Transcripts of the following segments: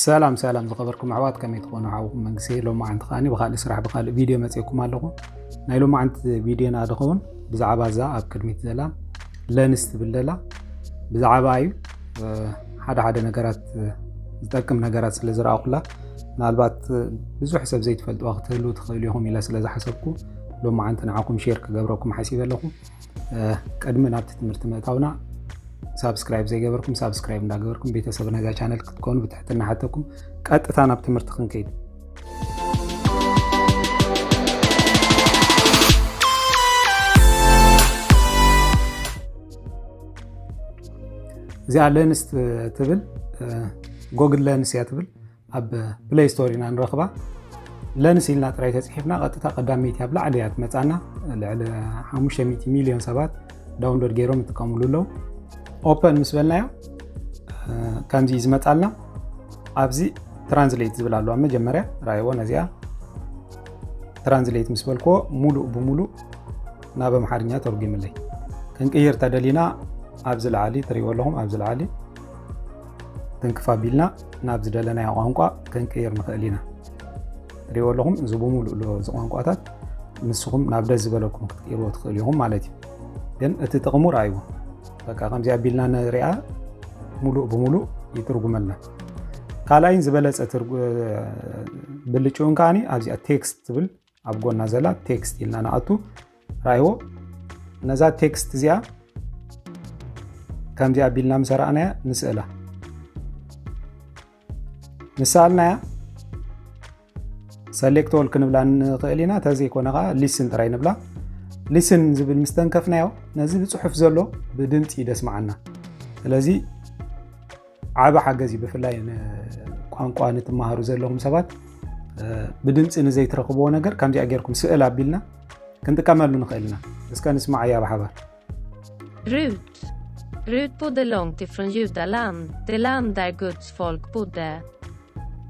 ሰላም ሰላም ዝኸበርኩም ኣሕዋት፣ ከመይ ትኾኑ? ሓውኩም መንግስቲ። ሎማዓንቲ ከኣ ብኻልእ ስራሕ ብኻልእ ቪድዮ መፅእኩም ኣለኹ። ናይ ሎማዓንቲ ቪድዮና ዝኸውን ብዛዕባ እዛ ኣብ ቅድሚት ዘላ ለንስ ትብል ዘላ ብዛዕባ እዩ። ሓደ ሓደ ነገራት ዝጠቅም ነገራት ስለ ዝረኣኹላ፣ ምናልባት ብዙሕ ሰብ ዘይትፈልጥዋ ክትህሉ ትኽእሉ ኢኹም ኢለ ስለ ዝሓሰብኩ ሎማዓንቲ ንዓኹም ሼር ክገብረኩም ሓሲበ ኣለኹ። ቅድሚ ናብቲ ትምህርቲ ምእታውና ሳብስክራይብ ዘይገበርኩም ሳብስክራይብ እንዳገበርኩም ቤተሰብ ናይዛ ቻነል ክትኮኑ ብትሕትና ሓተኩም። ቀጥታ ናብ ትምህርቲ ክንከይድ። እዚኣ ለንስ ትብል፣ ጎግል ለንስ እያ ትብል። ኣብ ፕሌይ ስቶር ኢና ንረኽባ። ለንስ ኢልና ጥራይ ተፅሒፍና ቀጥታ ቀዳመይቲ ኣብ ላዕሊ እያ ትመፃና። ልዕሊ ሓሙሽተ ሚእቲ ሚልዮን ሰባት ዳውንሎድ ገይሮም ይጥቀምሉ ኣለዉ። ኦፐን ምስ በልናዮ ከምዚ እዩ ዝመፃልና። ኣብዚ ትራንስሌት ዝብል ኣለዋ። መጀመርያ ራይዎ ነዚኣ ትራንስሌት ምስ በልክዎ ሙሉእ ብሙሉእ ናብ ኣምሓርኛ ተርጉምለይ። ክንቅይር ተደሊና ኣብዚ ላዕሊ ትሪእዎ ኣለኹም፣ ኣብዚ ላዕሊ ትንክፍ ኣቢልና ናብ ዝደለናዮ ቋንቋ ክንቅይር ንኽእል ኢና። ትሪእዎ ኣለኹም፣ እዚ ብሙሉእ ኣሎ፣ እዚ ቋንቋታት ንስኹም ናብ ደስ ዝበለኩም ክትቅይርዎ ትኽእሉ ኢኹም ማለት እዩ። ግን እቲ ጥቕሙ ረኣይዎ። በቃ ከምዚ ኣቢልና ንሪኣ ሙሉእ ብሙሉእ ይትርጉመልና። ካልኣይን ዝበለጸ ትርጉ-፣ ብልጭኡን ከኣኒ ኣብዚኣ ቴክስት ትብል ኣብ ጎና ዘላ ቴክስት ኢልና ንኣቱ። ራይዎ ነዛ ቴክስት እዚኣ ከምዚ ኣቢልና ምስ ኣረኣናያ ንስእላ። ምስ ሰኣልናያ ሰሌክት ኦል ክንብላ ንኽእል ኢና። ተዘይኮነ ከዓ ሊስን ጥራይ ንብላ። ሊስን ዝብል ምስ ተንከፍናዮ ነዚ ብፅሑፍ ዘሎ ብድምፂ ደስማዓና። ስለዚ ዓቢ ሓገዝ እዩ። ብፍላይ ን-፣ ቋንቋ ንትመሃሩ ዘለኹም ሰባት፣ እ፣ ብድምፂ ንዘይትረኽብዎ ነገር ከምዚኣ ጌርኩም ስእል ኣቢልና ክንጥቀመሉ ንኽእል ኢና። እስከ ንስማዓያ ብሓባር። Rut. Rut bodde långt ifrån Judaland, det land där Guds folk bodde.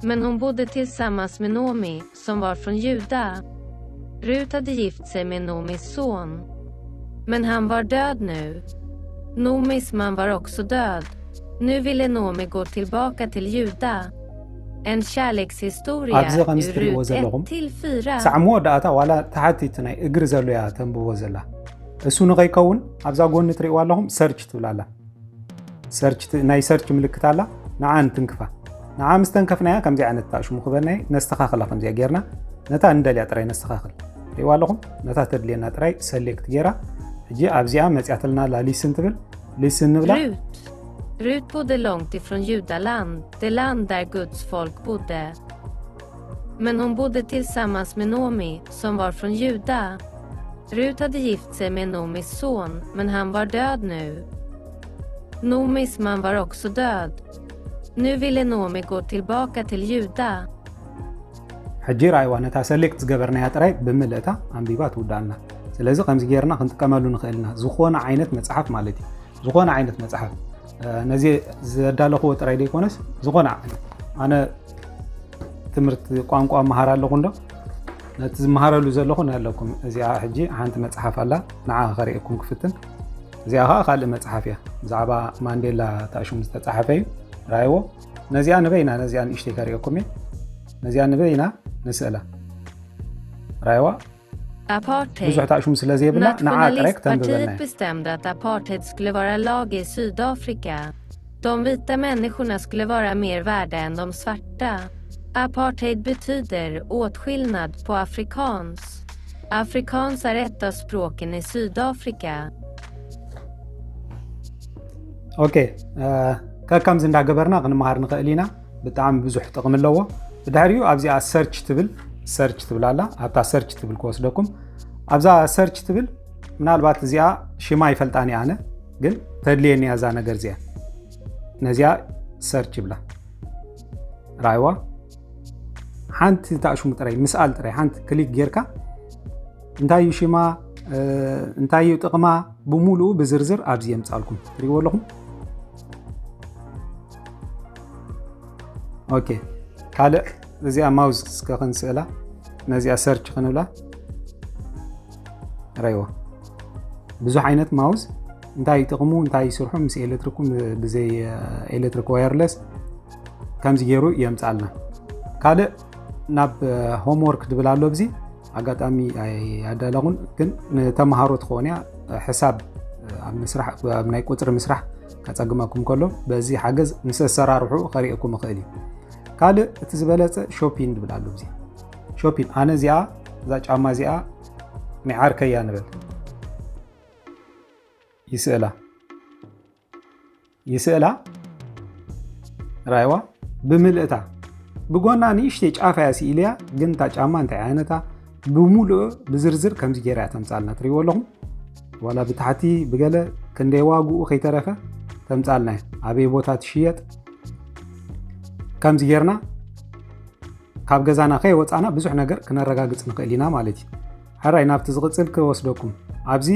Men hon bodde tillsammans med Nomi, som var från Juda. Rut hade gift sig med Nomis son. Men han var död nu. Nomis man var också död. Nu ville Nomi gå tillbaka till Juda. En kärlekshistoria ኣብዚ ከምዚ ur ትሪእዎ Rut ዘለኹም ett till fyra. ሳዕ መወዳእታ ዋላ ታሕቲ እቲ ናይ እግሪ ዘሎ እያ ተንብቦ ዘላ። እሱ ንኸይከውን ኣብዛ ጎኒ ትሪእዋ ኣለኹም ሰርች ትብል ኣላ። ሰርች ት-፣ ናይ ሰርች ምልክት ኣላ፣ ንዓ ንትንክፋ። ንዓ ምስ ተንከፍናያ ከምዚ ዓይነት ታሽሙ ክበናይ ነስተኻኽላ። ከምዚኣ ጌርና ነታ እንደልያ ጥራይ ነስተኻኽል። ሪእዋ ኣለኹም፣ ነታ ተድልየና ጥራይ ሰሌክት ጌራ። ሕጂ ኣብዚኣ መፅያትልና ኣላ ሊስን ትብል። ሊስን ንብላ። Rut. Rut bodde långt ifrån Judaland, det land där Guds folk bodde. Men hon bodde tillsammans med Nomi, som var från Juda. Rut hade gift sig med Nomis son, men han var död nu. Nomis man var också död. Nu ville Nomi gå tillbaka till Juda. ሕጂ ራእይዋ፣ ነታ ሰሌክት ዝገበርናያ ጥራይ ብምልእታ ኣንቢባ ትውዳእና። ስለዚ ከምዚ ጌርና ክንጥቀመሉ ንኽእል ኢና። ዝኾነ ዓይነት መጽሓፍ ማለት እዩ። ዝኾነ ዓይነት መጽሓፍ፣ እ፣ ነዚ ዘዳለኽዎ ጥራይ ዘይኮነስ ዝኾነ ዓይነት። ኣነ ትምህርቲ ቋንቋ እመሃር ኣለኹ እንዶ፣ ነቲ ዝመሃረሉ ዘለኹ ንኣለኩም። እዚኣ ሕጂ ሓንቲ መጽሓፍ ኣላ፣ ንዓ ከርእየኩም ክፍትን። እዚኣ ኸኣ ካልእ መጽሓፍ እያ፣ ብዛዕባ ማንዴላ ታሽሙ ዝተጻሕፈ እዩ። ራእይዎ። ነዚኣ ንበይና፣ ነዚኣ ንእሽተይ ከርእየኩም እየ። ነዚኣ ንበይና ንስእላ። ራእይዋ። Apartheid. ብዙሕ ታሽሙ ስለ ዘይብላ ንዓ ጥራይ ክተንብበልና Nationalistpartiet እያ። Bestämde att apartheid skulle vara lag i Sydafrika. De vita människorna skulle vara mer värda än de svarta. Apartheid betyder åtskillnad på afrikaans. Afrikaans är ett av språken i Sydafrika. ኦኬ፣ እ፣ ከከምዚ እንዳገበርና ክንመሃር ንኽእል ኢና። ብጣዕሚ ብዙሕ ጥቕሚ ኣለዎ። ብድሕሪኡ ኣብዚኣ ሰርች ትብል፣ ሰርች ትብል ኣላ። ኣብታ ሰርች ትብል ክወስደኩም። ኣብዛ ሰርች ትብል፣ ምናልባት እዚኣ ሽማ ይፈልጣን እየ ኣነ፣ ግን ተድልየኒ እያ እዛ ነገር እዚኣ። ነዚኣ ሰርች ይብላ። ራይዋ። ሓንቲ ታሽሙ ጥራይ፣ ምስኣል ጥራይ፣ ሓንቲ ክሊክ ጌርካ እንታይ እዩ ሽማ፣ እ፣ እንታይ እዩ ጥቕማ፣ ብሙሉኡ ብዝርዝር ኣብዚ የምጻልኩም። ትሪእዎ ኣለኹም። ኦኬ፣ ካልእ እዚኣ ማውዝ እስከ ክንስእላ፣ ነዚኣ ሰርች ክንብላ። ረይዋ። ብዙሕ ዓይነት ማውዝ እንታይ እዩ ጥቕሙ፣ እንታይ እዩ ስርሑ፣ ምስ ኤሌክትሪኩ፣ ብዘይ ኤሌክትሪክ ዋየርለስ፣ ከምዚ ገይሩ የምፃልና። ካልእ ናብ homework ድብል ኣሎ። ብዚ ኣጋጣሚ ኣያዳለኹን ግን ንተምሃሮ ትኸውን እያ። ሕሳብ ኣብ ምስራሕ ኣብ ናይ ቁፅሪ ምስራሕ ከፀግመኩም ከሎ በዚ ሓገዝ ምስ ኣሰራርሑ ከርእየኩም ይኽእል እዩ። ካልእ እቲ ዝበለፀ shopping ድብል ኣሎ። ብዚ shopping ኣነ እዚኣ እዛ ጫማ እዚኣ ናይ ዓርከያ ንበል ይስእላ ይስእላ ራይዋ ብምልእታ ብጎና ንእሽተይ ጫፍ እያ ስኢልያ። ግን እታ ጫማ እንታይ ዓይነታ ብሙሉእ ብዝርዝር ከምዚ ገይራ እያ ተምፃልና። ትሪእዎ ኣለኹም ዋላ ብታሕቲ ብገለ ክንደይ ዋግኡ ከይተረፈ ተምፃልና እያ። ኣበይ ቦታ ትሽየጥ ከምዚ ጌርና ካብ ገዛና ከይወፃና ብዙሕ ነገር ክነረጋግፅ ንኽእል ኢና ማለት እዩ። ሕራይ ናብቲ ዝቕፅል ክወስደኩም ኣብዚ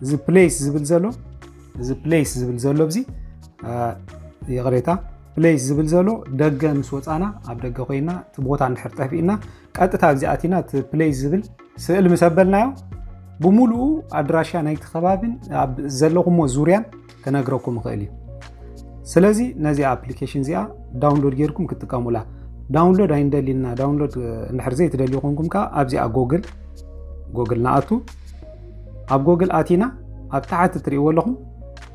እዚ place ዝብል ዘሎ እዚ place ዝብል ዘሎ ኣብዚ ይቕሬታ place ዝብል ዘሎ ደገ ምስ ወፃና ኣብ ደገ ኮይና እቲ ቦታ እንድሕር ጠፊእና ቀጥታ ኣብዚ ኣቲና እቲ place ዝብል ስእል ምስ ኣበልናዮ ብሙሉኡ ኣድራሻ ናይቲ ከባብን ኣብ ዘለኹሞ ዙርያን ክነግረኩም ይኽእል እዩ። ስለዚ ነዚ application እዚኣ download ጌርኩም ክትጥቀሙላ። Download ኣይንደሊና download እንድሕር ዘይትደልዩ ኮንኩም ከዓ ኣብዚኣ Google Google ንኣቱ። ኣብ Google ኣቲና ኣብ ታሕቲ ትሪእዎ ኣለኹም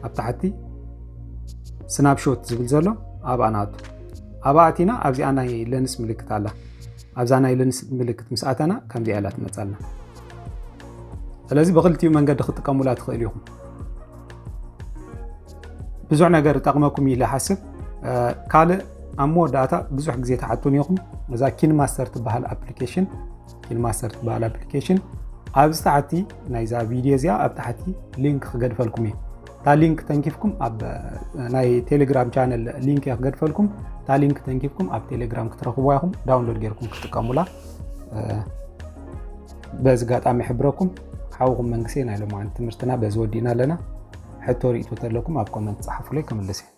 ኣብ ታሕቲ snapshot ዝብል ዘሎ ኣብኣ ንኣቱ። ኣብኣ ኣቲና ኣብዚኣ ናይ lens ምልክት ኣላ። ኣብዛ ናይ lens ምልክት ምስ ኣተና ከምዚኣ ኢላ ትመፀልና። ስለዚ ብክልቲኡ መንገዲ ክትጥቀሙላ ትኽእሉ ኢኹም። ብዙሕ ነገር ይጠቕመኩም ኢለ ሓስብ። ካልእ ኣብ መወዳእታ ብዙሕ ግዜ ትሓቱን ኢኹም እዛ KineMaster ትበሃል application KineMaster ትበሃል application ኣብዚ ታሕቲ ናይዛ ቪድዮ እዚኣ ኣብ ታሕቲ link ክገድፈልኩም እዩ። እታ link ተንኪፍኩም ኣብ ናይ Telegram channel link እየ ክገድፈልኩም። እታ link ተንኪፍኩም ኣብ Telegram ክትረኽብዋ ኢኹም download ጌርኩም ክትጥቀሙላ በዚ ጋጣሚ ሕብረኩም። ሓውኹም መንግስቴ ናይ ሎማዓንቲ ትምህርትና በዚ ወዲእና ኣለና። ሕቶ ርእቶ ተለኩም ኣብ comment ጸሓፉለይ ክምልስ እየ።